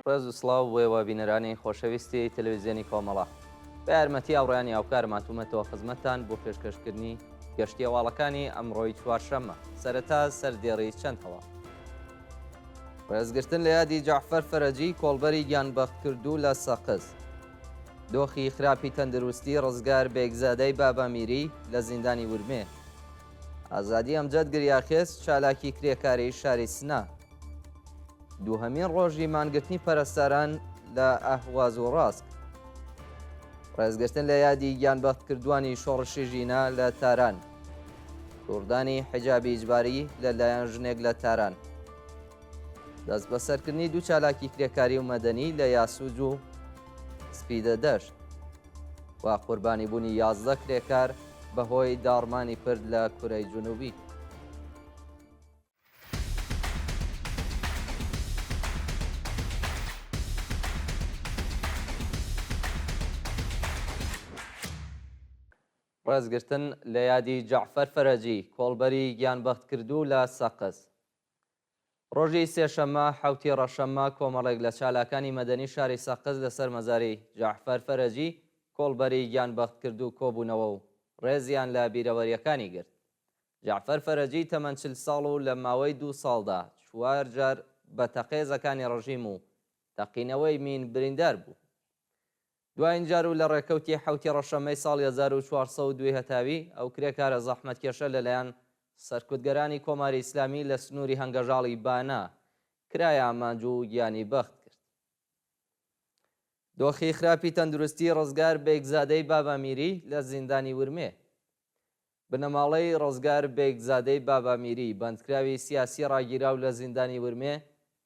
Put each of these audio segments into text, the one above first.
ڕێز و سڵاو بۆ ئێوە بینەرانی خۆشەویستی تەلەویزیۆنی کۆمەڵە. بە یارمەتی هاوڕێیانی هاوکارم هاتوومەتەوە خزمەتتان بۆ پێشکەشکردنی گەشتی هەواڵەکانی ئەمڕۆی چوارشەممە. سەرەتا سەردێڕی چەند هەواڵ. ڕێزگرتن لە یادی جەعفەر فەرەجی کۆڵبەری گیانبەختکردوو لە سەقز. دۆخی خراپی تەندروستی ڕزگار بێگزادەی بابامیری لە زیندانی ورمێ. ئازادی ئەمجەد گریاخێز چالاکی کرێکاری شاری سنە. دووهەمین ڕۆژی مانگرتنی پەرستاران لە ئەهواز و ڕاسک. ڕێزگرتن لە یادی گیانبەختکردووانی شۆڕشی ژینا لە تاران. توڕدانی حیجابی ئیجباری لە لایەن ژنێک لە تاران. دەستبەسەرکردنی دوو چالاکی کرێکاری و مەدەنی لە یاسوج و سپیدە دەشت و قوربانیبوونی 11 کرێکار بەهۆی داڕمانی پرد لە کورەی جنوبی. ڕێزگرتن لە یادی جەعفەر فەرەجی، کۆڵبەری گیانبەختکردوو لە سەقز. ڕۆژی سێشەممە حەوتی ڕەشەممە کۆمەڵێک لە چالاکانی مەدەنی شاری سەقز لەسەر مەزاری جەعفەر فەرەجی، کۆڵبەری گیانبەختکردوو کۆبوونەوە و ڕێزیان لە بیرەوەرییەکانی گرت. جەعفەر فەرەجی تەمەن 40 ساڵ و لە ماوەی دوو ساڵدا چوار جار بە تەقەی هێزەکانی ڕژیم و تەقینەوەی مین بریندار بوو. دواین جار و لە ڕێکەوتی حەوتی ڕەشەممەی ساڵی 1402 هەتاوی، ئەو کرێکارە زەحمەتکێشە لەلایەن سەرکوتگەرانی کۆماری ئیسلامی لە سنووری هەنگەژاڵی بانە کرایە ئامانج و گیانی بەخت کرد. دۆخی خراپی تەندروستی ڕزگار بەیگزادەی بابامیری لە زیندانی ورمێ. بنەماڵەی ڕزگار بەیگزادەی بابامیری، بەندکراوی سیاسی ڕاگیراو لە زیندانی ورمێ،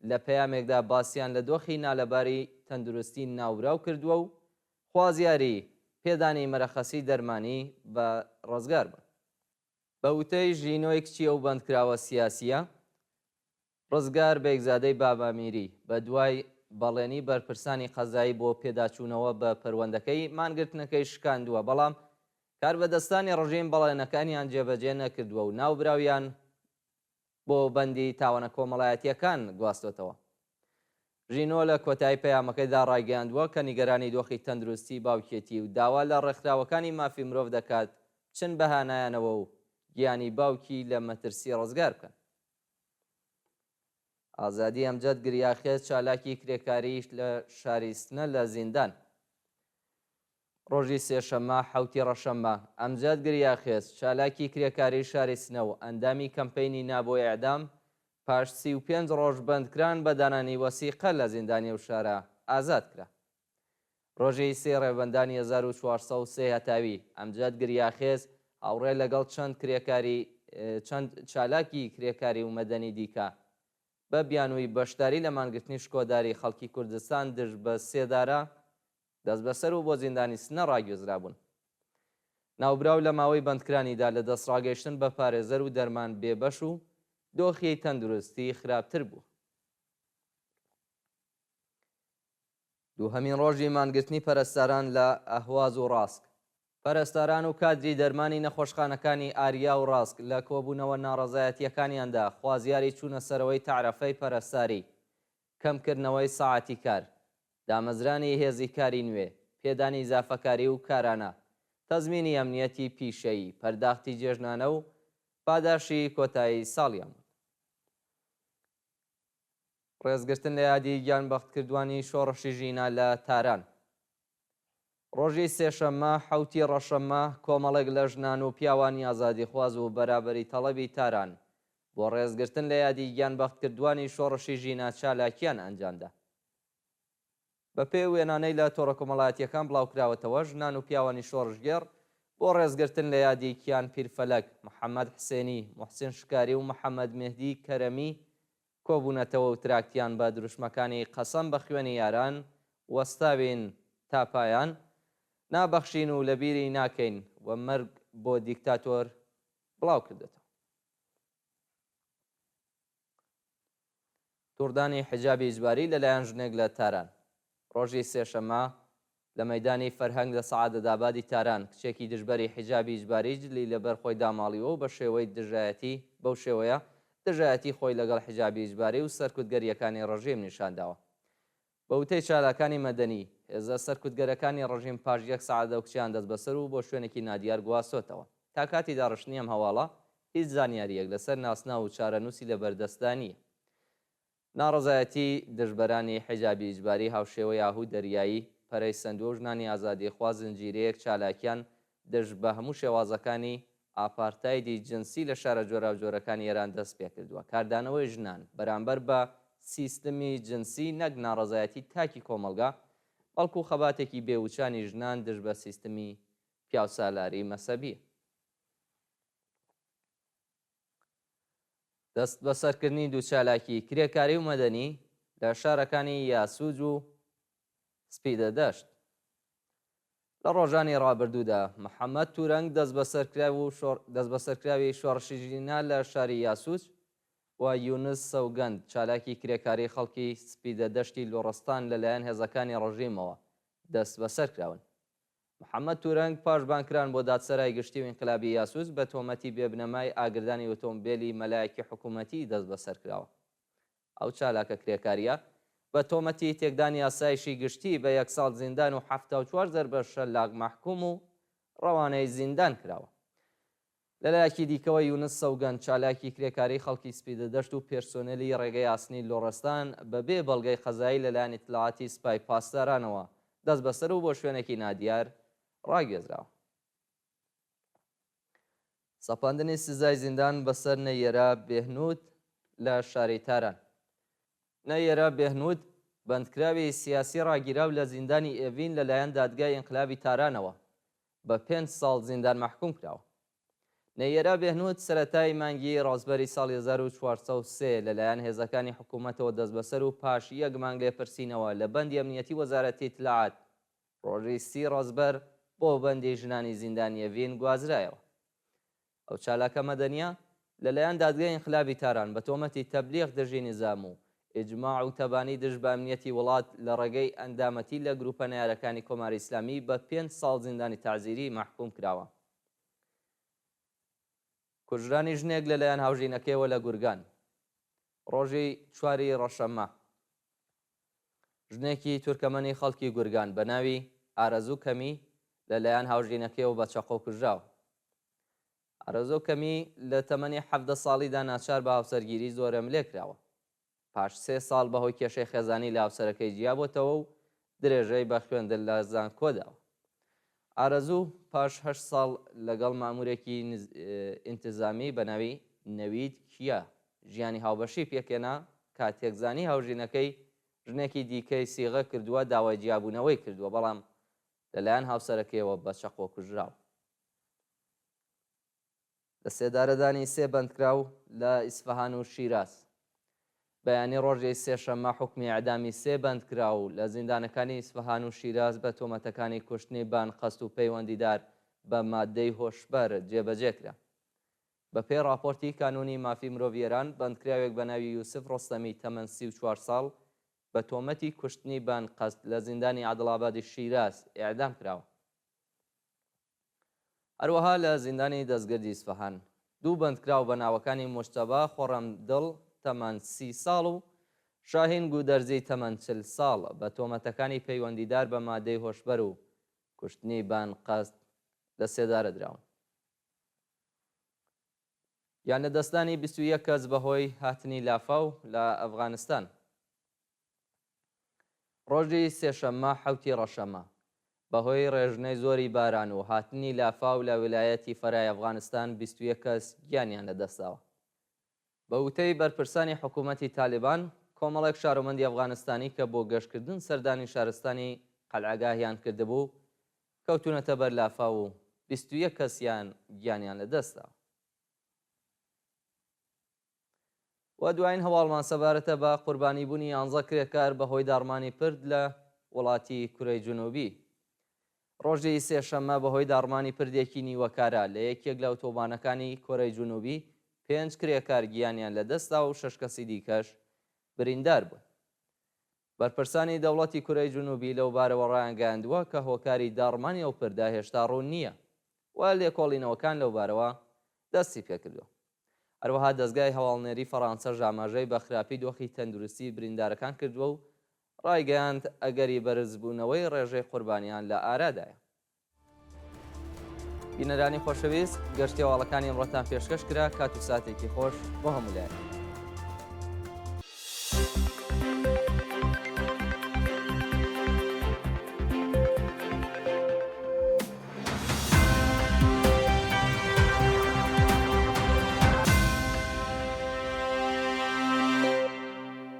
لە پەیامێکدا باسیان لە دۆخی نالەباری تەندروستی ناوبراو کردووە و خوازیاری پێدانی مەرەخەسی دەرمانی بە ڕزگار بوون. بە وتەی ژینۆی کچی ئەو بەندکراوە سیاسییە، ڕزگار بەیگزادەی بابامیری، بە دوای بەڵێنی بەرپرسانی قەزایی بۆ پێداچوونەوە بە پەروەندەکەی، مانگرتنەکەی شکاندووە، بەڵام کاربەدەستانی ڕژیم بەڵێنەکانیان جێبەجێ نەکردووە و ناوبراویان بۆ بەندی تاوانە کۆمەڵایەتییەکان گواستۆتەوە. ژینۆ لە کۆتایی پەیامەکەیدا ڕایگەیاندووە کە نیگەرانی دۆخی تەندروستی باوکیەتی و داوا لە ڕێکخراوەکانی مافی مرۆڤ دەکات بچن بە هانایانەوە و گیانی باوکی لە مەترسی ڕزگار بکەن. ئازادی ئەمجەد گریاخێز چالاکی کرێکاریی لە شاری سنە لە زیندان. ڕۆژی سێشەممە حەوتی ڕەشەممە، ئەمجەد گریاخێز چالاکی کرێکاریی شاری سنە و ئەندامی کەمپەینی نا بۆ ئێعدام پاش 35 ڕۆژ بەندکران بە دانانی وەسیقە لە زیندانی ئەو شارە ئازاد کرا. ڕۆژی سێ ڕێبەندانی 1403 هەتاوی، ئەمجەد گریاخێز هاوڕێ لەگەڵ چەند کرێکاری چەند چالاکی کرێکاری و مەدەنی دیکە بە بیانووی بەشداری لە مانگرتنی شکۆداری خەڵکی کوردستان دژ بە سێدارە دەستبەسەر و بۆ زیندانی سنە ڕاگوێزرابوون. ناوبراو لە ماوەی بەندکرانیدا لە دەستڕاگەیشتن بە پارێزەر و دەرمان بێبەش و دۆخی تەندروستی خراپتر بوو. دووهەمین ڕۆژی مانگرتنی پەرستاران لە ئەهواز و ڕاسک. پەرستاران و کادری دەرمانی نەخۆشخانەکانی ئاریا و ڕاسک لە کۆبوونەوە ناڕەزایەتییەکانیاندا خوازیاری چوونە سەرەوەی تەعرەفەی پەرستاری، کەمکردنەوەی سەعاتی کار، دامەزرانی هێزی کاری نوێ، پێدانی ئیزافەکاری و کارانە، تەزمینی ئەمنیەتی پیشەیی، پەرداختی جێژنانە و پاداشی کۆتایی ساڵیان بوون. ڕێزگرتن لە یادی گیانبەختکردووانی شۆڕشی ژینا لە تاران. ڕۆژی سێشەممە حەوتی ڕەشەممە کۆمەڵێک لە ژنان و پیاوانی ئازادیخواز و بەرابەری تەڵەبی تاران بۆ ڕێزگرتن لە یادی گیانبەختکردووانی شۆڕشی ژینا چالاکییان ئەنجامدا. بەپێی وێنانەی لە تۆڕە کۆمەڵایەتییەکان بڵاوکراوەتەوە، ژنان و پیاوانی شۆڕشگێڕ بۆ ڕێزگرتن لە یادی کیان پیرفەلەک، محەمەد حسێنی، موحسین شکاری و محەمەد مێهدی کەرەمی کۆبوونەتەوە و تراکتیان بە دروشمەکانی قەسەم بە خوێنی یاران، وەستاوین تا پایان، نابەخشین و لەبیری ناکەین و مەرگ بۆ دیکتاتۆر بڵاوکردەتەوە. توڕدانی حیجابی ئیجباری لەلایەن ژنێک لە تاران. ڕۆژی سێشەممە لە مەیدانی فەرهەنگ لە سەعادەتئابادی تاران، کچێکی دژبەری حیجابی ئیجباری جلی لەبەر خۆی داماڵیوە و بە شێوەی دژایەتی بەو شێوەیە دژایەتی خۆی لەگەڵ حیجابی ئیجباری و سەرکوتگەرییەکانی ڕژیم نیشان داوە. بە وتەی چالاکانی مەدەنی، هێزە سەرکوتگەرەکانی ڕژیم پاش یەک سەعات ئەو کچەیان دەستبەسەر و بۆ شوێنێکی نادیار گواستۆتەوە. تا کاتی داڕشتنی ئەم هەواڵە، هیچ زانیارییەک لەسەر ناسناو و چارەنووسی لەبەردەستدا نییە. ناڕەزایەتی دژبەرانی حیجابی ئیجباری هاوشێوەی ئاهوو دەریایی پەرەی سەندووە و ژنانی ئازادیخواز زنجیرەیەک چالاکیان دژ بە هەموو شێوازەکانی ئاپارتایدی جنسی لە شارە جۆراوجۆرەکانی ئێران دەستپێکردووە. کاردانەوەی ژنان بەرامبەر بە سیستمی جنسی نەک ناڕەزایەتی تاکی کۆمەڵگا، بەڵکو خەباتێکی بێ وچانی ژنان دژ بە سیستمی پیاوسالاری مەسەبییە. دەستبەسەرکردنی دوو چالاکی کرێکاری و مەدەنی لە شارەکانی یاسوج و سپیدەدەشت. لە ڕۆژانی ڕابردوودا محەمەد تورەنگ دەستبەسەرکراوی شۆڕشی ژینا لە شاری یاسوج و یونس سەوگەند چالاکی کرێکاری خەڵکی سپیدەدەشتی لوڕستان لەلایەن هێزەکانی ڕژیمەوە دەستبەسەرکراون. محەمەد تورەنگ پاش بانگکران بۆ دادسەرای گشتی و ئینقلابی یاسوج بە تۆمەتی بێبنەمای ئاگردانی ئۆتۆمبێلی مەلایەکی حکوومەتی دەستبەسەرکراوە. ئەو چالاکە کرێکارییە بە تۆمەتی تێکدانی ئاسایشی گشتی بە یەک ساڵ زیندان و 74 زەربە شەلاق مەحکووم و ڕەوانەی زیندان کراوە. لەلایەکی دیکەوە یونس سەوگەند چالاکی کرێکاریی خەڵکی سپیدەدەشت و پێرسۆنێلی ڕێگەی ئاسنی لوڕستان بە بێ بەڵگەی قەزایی لەلایەن ئیتلاعاتی سپای پاسدارانەوە دەستبەسەر و بۆ شوێنێکی نادیار ڕاگوێزراوە. سەپاندنی سزای زیندان بەسەر نەیەرا بێهنوود لە شاری تاران. نەیەرا بێهنوود، بەندکراوی سیاسی ڕاگیراو لە زیندانی ئێڤین لەلایەن دادگای ئینقلابی تارانەوە بە پێنج ساڵ زیندان مەحکووم کراوە. نەیەرا بێهنوود سەرەتای مانگی ڕەزبەری ساڵی 1403 لەلایەن هێزەکانی حکوومەتەوە دەستبەسەر و پاش یەک مانگ لێپرسینەوە لە بەندی ئەمنیەتی وەزارەتی ئیتلاعات ڕۆژی سی ڕەزبەر بۆ بەندی ژنانی زیندانی ئێڤین گوازرایەوە. ئەو چالاکە مەدەنییە لەلایەن دادگای ئینقلابی تاران بە تۆمەتی تەبلیغ دژی نیزام و ئیجماع و تەبانی دژ بە ئەمنیەتی وڵات لە ڕێگەی ئەندامەتی لە گرووپە نەیارەکانی کۆماری ئیسلامی بە پێنج ساڵ زیندانی تەعزیری مەحکووم کراوە. کوژرانی ژنێک لەلایەن هاوژینەکەیەوە لە گورگان ڕۆژی چواری ڕەشەممە ژنێکی تورکەمەنی خەڵکی گورگان بە ناوی ئارەزوو کەمی لەلایەن هاوژینەکەیەوە بە چەقۆ کوژراوە. ئارەزوو کەمی لە تەمەنی 17 ساڵیدا ناچار بە هاوسەرگیری زۆرەملێ کراوە. پاش سێ ساڵ بەهۆی کێشەی خێزانی لە هاوسەرەکەی جیابۆتەوە و درێژەی بە خوێندن لە زانکۆ داوە. ئارەزوو پاش هەشت ساڵ لەگەڵ مامورێکی ئینتزامی بە ناوی نەوید کیا ژیانی هاوبەشی پێکهێنا، کاتێک زانی هاوژینەکەی ژنێکی دیکەی سیغە کردووە داوای جیابوونەوەی کردووە، بەڵام لەلایەن هاوسەرەکەیەوە بە چەقۆ کوژراوە. لەسێدارەدانی سێ بەندکراو لە ئیسفەهان و شیراز. بەیانی ڕۆژی سێشەممە حوکمی ئێعدامی سێ بەندکراو لە زیندانەکانی ئیسفەهان و شیراز بە تۆمەتەکانی کوشتنی بەئەنقەست و پەیوەندیدار بە ماددەی هۆشبەر جێبەجێ کرا. بەپێی ڕاپۆرتی کانوونی مافی مرۆڤی ئێران، بەندکراوێک بە ناوی یوسف ڕۆستەمی تەمەن 34 ساڵ بە تۆمەتی کوشتنی بەئەنقەست لە زیندانی عادڵئابادی شیراز ئێعدام کراوە. هەروەها لە زیندانی دەستگردی ئیسفەهان، دوو بەندکراو بە ناوەکانی موجتەبا خۆڕەمدڵ تەمەن 30 ساڵ و شاهین گودەرزی تەمەن 40 ساڵ بە تۆمەتەکانی پەیوەندیدار بە مادەی هۆشبەر و کوشتنی بەئەنقەست لە سێدارە دراون. گیانلەدەستدانی 21 کەس بەهۆی هاتنی لافاو لە ئەفغانستان. ڕۆژی سێشەممە حەوتی ڕەشەمە، بەهۆی ڕێژنەی زۆری باران و هاتنی لافاو لە ویلایەتی فەرای ئەفغانستان 21 کەس گیانیان لەدەستداوە. بە وتەی بەرپرسانی حکوومەتی تالیبان، کۆمەڵێک شارۆمەندی ئەفغانستانی کە بۆ گەشتکردن سەردانی شارستانی قەلعەگاهیان کردبوو، کەوتوونەتە بەر لافاو و 21 کەسیان گیانیان لەدەستداوە. و دوایین هەواڵمان سەبارەتە بە قوربانی بوونی یانزە کرێکار بە هۆی داڕمانی پرد لە وڵاتی کورەی جنوبی. ڕۆژی سێشەممە بە هۆی داڕمانی پردێکی نیوەکارا لە یەکێک لە ئۆتۆبانەکانی کۆرەی جنوبی پێنج کرێکار گیانیان لەدەستدا و شەش کەسی دیکەش بریندار بوون. بەرپرسانی دەوڵەتی کورەی جنوبی لەوبارەوە ڕایانگەیاندووە کە هۆکاری داڕمانی ئەو پردە هێشتا ڕوون نییە و لێکۆڵینەوەکان لەوبارەوە دەستی پێکردووە. هەروەها دەزگای هەواڵنێری فەڕانسەش ئاماژەی بە خراپی دۆخی تەندروستی بریندارەکان کردووە و. ڕایگەیاند، ئەگەری بەرزبوونەوەی ڕێژەی قوربانیان لە ئارادایە. بینەرانی خۆشەویست، گەشتی هەواڵەکانی ئەمڕۆتان پێشکەش کرا، کات و ساتێکی خۆش بۆ هەموو لایەک.